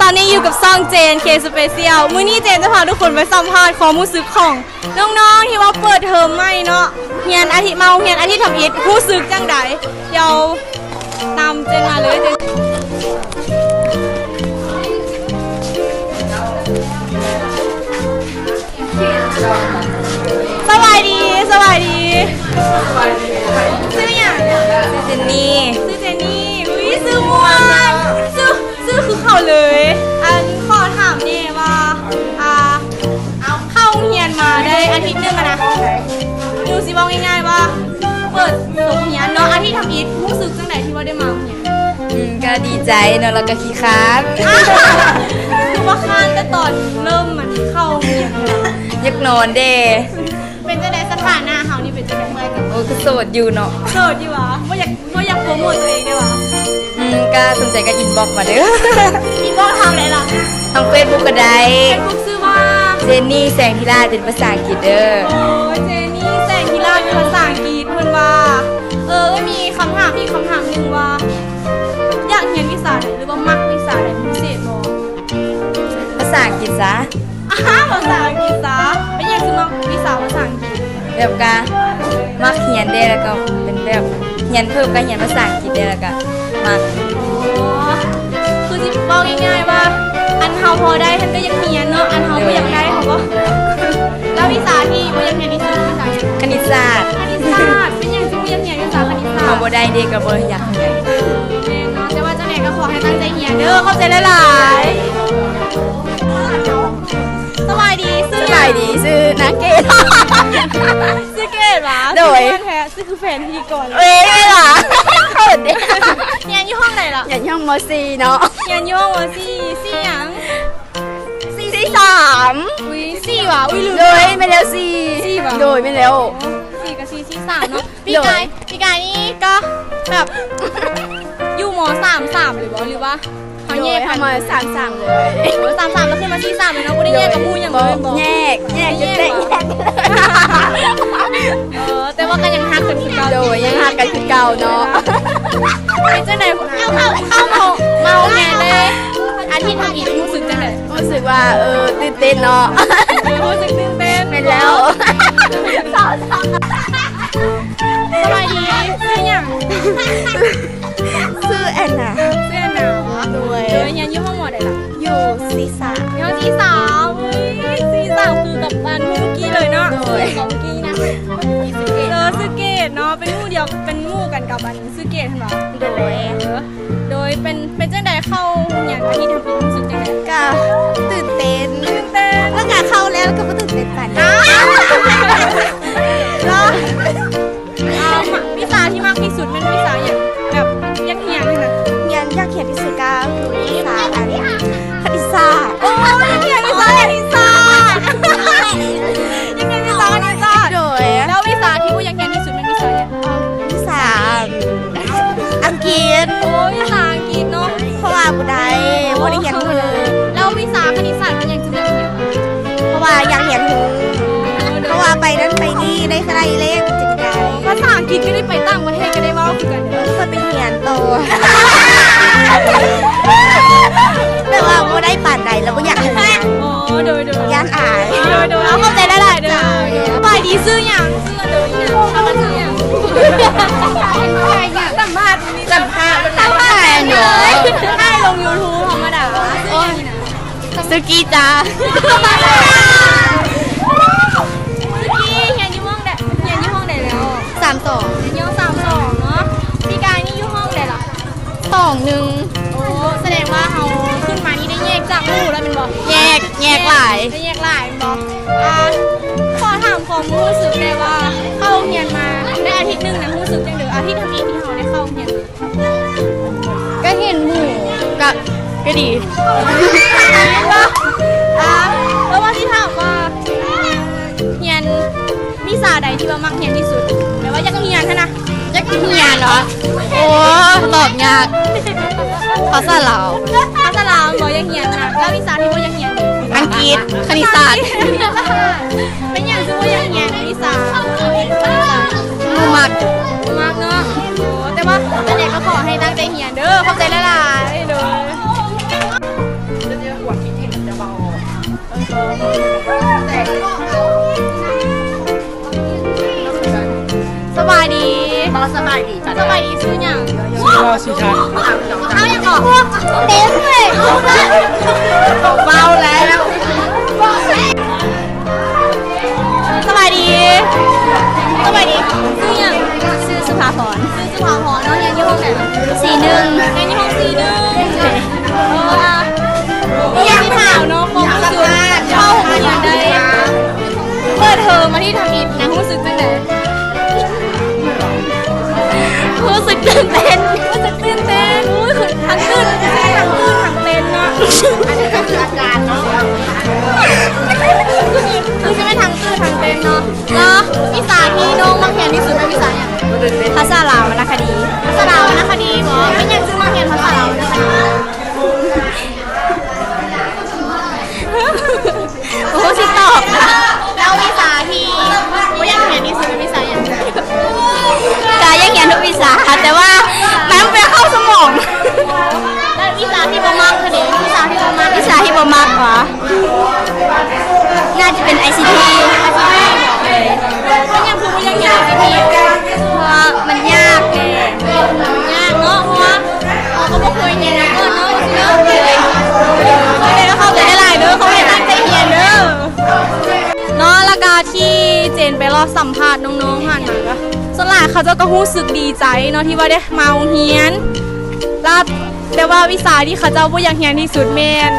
ຕອນນີ້ຢູ່ກັບຊ່ອງ Jane K Special ມື້ນີ້ເຈນຈະພາທຸກຄົນໄປສຳພາດຄວາມຮູ້ສຶກຂອງນ້ອງໆທີ່ວ່າເປີດເທີມໃໝ່ເນາະ ຮຽນອາທິດ ມາໂຮງຮຽນອາທິດທຳອິດ ຮູ້ສຶກຈັ່ງໃດ? ດຽວຕາມເຈນມາເລີຍ. ສະບາຍດີ ສະບາຍດີ. ຊື່ຫຍັງ? ຊື່ເຈນນີ. ຊື່ເຈນນີ. ອຸ້ຍ ຊື່ມ່ວນ ຊື່ ຊື່ຄືເຂົາເລີຍ. ອັນ ຂໍຖາມແດ່ວ່າ ອ່າ ເຂົ້າໂຮງຮຽນມາໄດ້ອາທິດໜຶ່ງຫັ້ນນະ ຫຼືຊິເວົ້າງ່າຍໆວ່າ ເປີດສົກຮຽນເນາະ ອາທິດທຳອິດ ຮູ້ສຶກຈັ່ງໃດທີ່ວ່າໄດ້ມາໂຮງຮຽນ? ອືມ ກໍດີໃຈເນາະ ແລ້ວກໍຂີ້ຄ້ານ. ຄືວ່າຄ້ານແຕ່ຕອນເລີ່ມມັນເຂົ້າໂຮງຮຽນ. ຢາກນອນເດ້. ເປັນຈັ່ງໃດ ສະຖານະເຮົານີ້ເປັນຈັ່ງໃດ? ໂອ້ ກໍໂສດຢູ່ເນາະ. ໂສດຢູ່ຫວາ? ບໍ່ຢາກ ບໍ່ຢາກໂປຣໂມດຕົວເອງໄດ້ຫວາ? ອືມ ກໍສົນໃຈກໍອິນບັອກມາເດີ້. ອິນບັອກທາງໃດລະ? ທາງເຟສບຸກກໍໄດ້. ເຟສບຸກຊື່ວ່າ ເຈນນີ ແສງທິລາດ ເປັນພາສາອັງກິດເດີ້. ໂອ້ຍ ເຈນນີ ແສງທິລາດ ເປັນພາສາອັງກິດ. ເພິ່ນວ່າ ເອີ ມີຄຳຖາມອີກຄຳຖາມໜຶ່ງວ່າ ຢາກຮຽນວິຊາໃດ ຫຼືວ່າມັກວິຊາໃດເປັນພິເສດບໍ່? ພາສາອັງກິດຊະ. ອາ ພາສາອັງກິດຊະ. ເປັນຫຍັງຈຶ່ງມັກວິຊາພາສາອັງກິດ? ແບບກະມັກຮຽນເດ້ ແລ້ວກໍເປັນແບບຮຽນເພີ່ມ ກໍຮຽນພາສາອັງກິດເດ້ ແລ້ວກໍມັກ. ອໍ ຄືຊິເວົ້າງ່າຍໆວ່າ ອັນເຮົາພໍໄດ້ ເຮົາກໍຢາກຮຽນເນາະ ອັນເຮົາບໍ່ຢາກໄດ້ ເຮົາກໍ ແລ້ວວິຊາທີ່ບໍ່ຢາກຮຽນທີ່ສຸດຄືຫຍັງ? ຄະນິດສາດ. ຄະນິດສາດ. ເປັນຫຍັງຈຶ່ງບໍ່ຢາກຮຽນວິຊາຄະນິດສາດ? ເຮົາບໍ່ໄດ້ເດ້ ກໍບໍ່ຢາກຮຽນ. ແມ່ນເນາະ ແຕ່ວ່າຈັ່ງໃດກໍຂໍໃຫ້ຕັ້ງໃຈຮຽນເດີ້. ຂອບໃຈຫຼາຍໆ. ສະບາຍດີ ຊື່ຫຍັງ? ສະບາຍດີ ຊື່ນາງເກດ. ຊື່ເກດຫວາ? ໂດຍ. ຊື່ຄືແຟນພິທີກອນ. ເອີຍ ຫວາ? ເຂີນເດ້. ຮຽນຢູ່ຫ້ອງໃດລະ? ຮຽນຢູ່ຫ້ອງ ມໍສີ່ເນາະ. ຮຽນຢູ່ຫ້ອງ ມໍສີ່. ສີ່ຫຍັງ? ສີ່ສາມ. ອຸ້ຍ ສີ່ຫວາ? ອຸ້ຍ ລືມ. ໂດຍ ແມ່ນແລ້ວ ສີ່. ສີ່ຫວາ? ໂດຍ ແມ່ນແລ້ວ. ອໍ ສີ່ກັບສີ່ ສີ່ສາມເນາະ. ປີກາຍ ໂດຍ ປີກາຍນີ້ກໍແບບ ຢູ່ ມໍສາມສາມ ຫຼືບໍ່ ຫຼືວ່າເຮົາແຍກກັນ? ໂດຍ ເຮົາມາສາມສາມເລີຍ. ໂອ້ ສາມສາມ ແລ້ວຂຶ້ນມາສີ່ສາມເລີຍເນາະ. ບໍ່ໄດ້ແຍກກັບໝູ່ຫຍັງເລີຍແມ່ນບໍ່? ໂດຍ ແຍກ ແຍກ ແຍກ ແຍກ ເອີ ແຕ່ວ່າກໍຍັງຮັກກັນຄືເກົ່າ. ໂດຍ ຍັງຮັກກັນຄືເກົ່າເນາະ. ເປັນຈັ່ງໃດ ເຂົ້າ ເຂົ້າ ເຂົ້າ ເຂົ້າມາໂຮງຮຽນໄດ້ອາທິດທຳອິດ ຮູ້ສຶກຈັ່ງໃດ? ຮູ້ສຶກວ່າ ເອີ ຕື່ນເຕັ້ນເນາະ. ເອີ ຮູ້ສຶກຕື່ນເຕັ້ນ. ແມ່ນແລ້ວ. ສະບາຍດີ ຊື່ຫຍັງ? ຊື່ແອນນາ. ຊື່ແອນນາຫວາ? ໂດຍ. ໂດຍ ຮຽນຢູ່ຫ້ອງ ມໍໃດລະ? ຢູ່ ສີ່ສາມ. ຢູ່ ສີ່ສາມ. ອຸ້ຍ ສີ່ສາມ ຄືກັບອັນມື້ກີ້ເລີຍເນາະ. ໂດຍ. ຄືກັບມື້ກີ້ນະ. ເອີ ຊື່ເກດເນາະ ເປັນໝູ່ດຽວ ເປັນໝູ່ກັນກັບອັນ ຊື່ເກດຫັ້ນຫວາ? ໂດຍ. ໂດຍ ເປັນ ເປັນຈັ່ງໃດເຂົ້າໂຮງຮຽນອາທິດທຳອິດ ຮູ້ສຶກຈັ່ງໃດ? ກະຕື່ນເຕັ້ນ. ຕື່ນເຕັ້ນ. ແລ້ວກະເຂົ້າແລ້ວ ແລ້ວກະບໍ່ຕື່ນເຕັ້ນປານໃດ. ອ່າ ວິຊາທີ່ມັກທີ່ສຸດແມ່ນວິຊາຫຍັງ? ແບບຢາກຮຽນຫັ້ນນະ. ຮຽນ ຢາກຮຽນທີ່ສຸດກະຄືວິຊາອັນ ຄະນິດສາດ. ໂອ້ຍ ຢາກຮຽນວິຊາຄະນິດສາດ. ຢາກຮຽນວິຊາຄະນິດສາດ. ໂດຍ. ແລ້ວວິຊາທີ່ບໍ່ຢາກຮຽນທີ່ສຸດແມ່ນວິຊາຫຍັງ? ວິຊາອັງກິດ. ໂອ້ຍ ພາສາອັງກິດເນາະ. ເພາະວ່າບໍ່ໄດ້ ບໍ່ໄດ້ຮຽນຮູ້. ແລ້ວວິຊາຄະນິດສາດເປັນຫຍັງຈຶ່ງຢາກຮຽນ? ເພາະວ່າຢາກຮຽນຮູ້. ເພາະວ່າໄປນັ້ນໄປນີ້ໄດ້ ໄດ້ເລກເປັນຈັ່ງໃດ. ພາສາອັງກິດກໍໄດ້ ໄປຕ່າງປະເທດກໍໄດ້ເວົ້າຄືກັນ. ເອີ ຄ່ອຍໄປຮຽນຕໍ່. ແບບວ່າບໍ່ໄດ້ປານໃດ ແລ້ວບໍ່ຢາກຮຽນ. ອໍ ໂດຍໆ ຢ້ານອາຍ. ໂດຍໆ ເອົາ ຂອບໃຈຫຼາຍໆເດີ້. ສະບາຍດີ ຊື່ຫຍັງ? ຊື່ອັນໂດຍຫຍັງ? ສຳພາດ ສຳພາດ ສຳພາດ ສຳພາດແຟນຢູ່. ຖ່າຍລົງຢູທູບທຳມະດາ. ຊື່ຫຍັງນີ້ນະ? ສຸກີ້ຈ້າ. ສຸກີ້ ຮຽນຢູ່ຫ້ອງໃດ ຮຽນຢູ່ຫ້ອງໃດແລ້ວ? ສາມສອງ. ຮຽນຢູ່ສາມສອງເນາະ. ປີກາຍນີ້ຢູ່ຫ້ອງໃດລະ? ສອງໜຶ່ງ. ໂອ້ ສະແດງວ່າເຮົາຂຶ້ນມານີ້ໄດ້ແຍກຈາກໝູ່ແລ້ວແມ່ນບໍ່? ແຍກ ແຍກຫຼາຍ. ໄດ້ແຍກຫຼາຍແມ່ນບໍ່? ອ່າ ຂໍຖາມຄວາມຮູ້ສຶກແດ່ວ່າ ເຂົ້າໂຮງຮຽນມາໄດ້ອາທິດໜຶ່ງນະ ຮູ້ສຶກຈັ່ງໃດ? ອາທິດທຳອິດທີ່ເຮົາໄດ້ເຂົ້າໂຮງຮຽນມາ. ກໍເຫັນໝູ່ ກໍ ກໍດີ. ອ່າ ແລ້ວວ່າຊິຖາມວ່າ ຮຽນວິຊາໃດທີ່ວ່າມັກຮຽນທີ່ສຸດ? ແບບວ່າຢາກຮຽນຫັ້ນນະ. ຢາກຮຽນເນາະ. ໂອ້ ຕອບຍາກ. ພາສາລາວ. ພາສາລາວບໍ່ຢາກຮຽນນະ. ແລ້ວວິຊາທີ່ບໍ່ຢາກຮຽນ? ອັງກິດ, ຄະນິດສາດ. ເປັນຫຍັງຄືບໍ່ຢາກຮຽນວິຊາ? ບໍ່ມັກ. ບໍ່ມັກເນາະ. ໂອ້ ແຕ່ວ່າຈັ່ງໃດກໍຂໍໃຫ້ຕັ້ງໃຈຮຽນເດີ້. ຂອບໃຈຫຼາຍໆ ເດີ້. ສະບາຍດີ. ບໍ່ສະບາຍດີປານໃດ. ສະບາຍດີ ຊື່ຫຍັງ? ຊື່ວ່າຊີທັດ. ເອົາຫຍັງເກາະ? ເຕັມເລີຍ. ເວົ້າແລ້ວ. ສະບາຍດີ. ສະບາຍດີ. ຊື່ຫຍັງ? ຊື່ສຸພາພອນ. ຊື່ສຸພາພອນເນາະ. ຮຽນຢູ່ຫ້ອງໃດ? ສີ່ໜຶ່ງ. ຮຽນຢູ່ຫ້ອງສີ່ໜຶ່ງ. ເອີ ອາ ຢາກຖາມເນາະ ຄວາມຮູ້ສຶກເຂົ້າໂຮງຮຽນໄດ້ ເປີດເທີມອາທິດທຳອິດນະ ຮູ້ສຶກຈັ່ງໃດ? ຮູ້ສຶກຕື່ນເຕັ້ນ. ຮູ້ສຶກຕື່ນເຕັ້ນ. ໂອ້ຍ ທັງຕື່ນ ທັງຕື່ນ ທັງເຕັ້ນເນາະ. ອັນນີ້ກໍຄືອາການເນາະ. ຄືຊິແມ່ນທັງຕື່ນທັງເຕັ້ນເນາະ. ແລ້ວວິຊາທີ່ນ້ອງມັກຮຽນທີ່ສຸດແມ່ນວິຊາຫຍັງ? ພາສາລາວວັນນະຄະດີ. ພາສາລາວວັນນະຄະດີບໍ? ເປັນຫຍັງຈຶ່ງມັກຮຽນພາສາລາວວັນນະຄະດີ? ບໍ່ຮູ້ຊິຕອບນະ. ແລ້ວວິຊາທີ່ບໍ່ຢາກຮຽນທີ່ສຸດແມ່ນວິຊາຫຍັງ? ກະຢາກຮຽນທຸກວິຊາ ແຕ່ວ່າມັນບໍ່ເຂົ້າສະໝອງ. ແລ້ວວິຊາທີ່ບໍ່ມັກເດ? ວິຊາທີ່ບໍ່ມັກ. ວິຊາທີ່ບໍ່ມັກຫວາ? ໜ້າຈະເປັນໄອຊີທີ. ເປັນຫຍັງຄືບໍ່ຢາກຮຽນໄອຊີທີ? ເພາະວ່າມັນຍາກແດ່. ຍາກເນາະ ເພາະວ່າເຮົາກໍບໍ່ເຄີຍຮຽນມາກ່ອນເນາະ. ເອີ ເຂົ້າໃຈຫຼາຍໆເດີ ຂໍໃຫ້ຕັ້ງໃຈຮຽນເດີເນາະ. ແລ້ວກະທີ່ເຈນໄປລອບສຳພາດນ້ອງໆຫັ້ນນະ ສ່ວນຫຼາຍເຂົາເຈົ້າກໍຮູ້ສຶກດີໃຈເນາະ ທີ່ວ່າໄດ້ມາໂຮງຮຽນ ແລ້ວ ແຕ່ວ່າວິຊາທີ່ເຂົາເຈົ້າບໍ່ຢາກຮຽນທີ່ສຸດແມ່ນ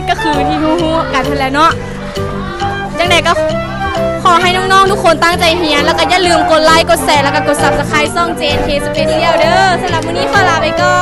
ກໍຄືທີ່ຮູ້ໆກັນຫັ້ນແຫຼະເນາະ. ຈັ່ງໃດກໍຂໍໃຫ້ນ້ອງໆທຸກຄົນຕັ້ງໃຈຮຽນ ແລ້ວກໍຢ່າລືມກົດໄລ ກົດແຊ ແລ້ວກໍກົດ Subscribe ຊ່ອງ ເຈເອັນເຄ Special ເດີ. ສຳລັບມື້ນີ້ຂໍລາໄປກ່ອນ.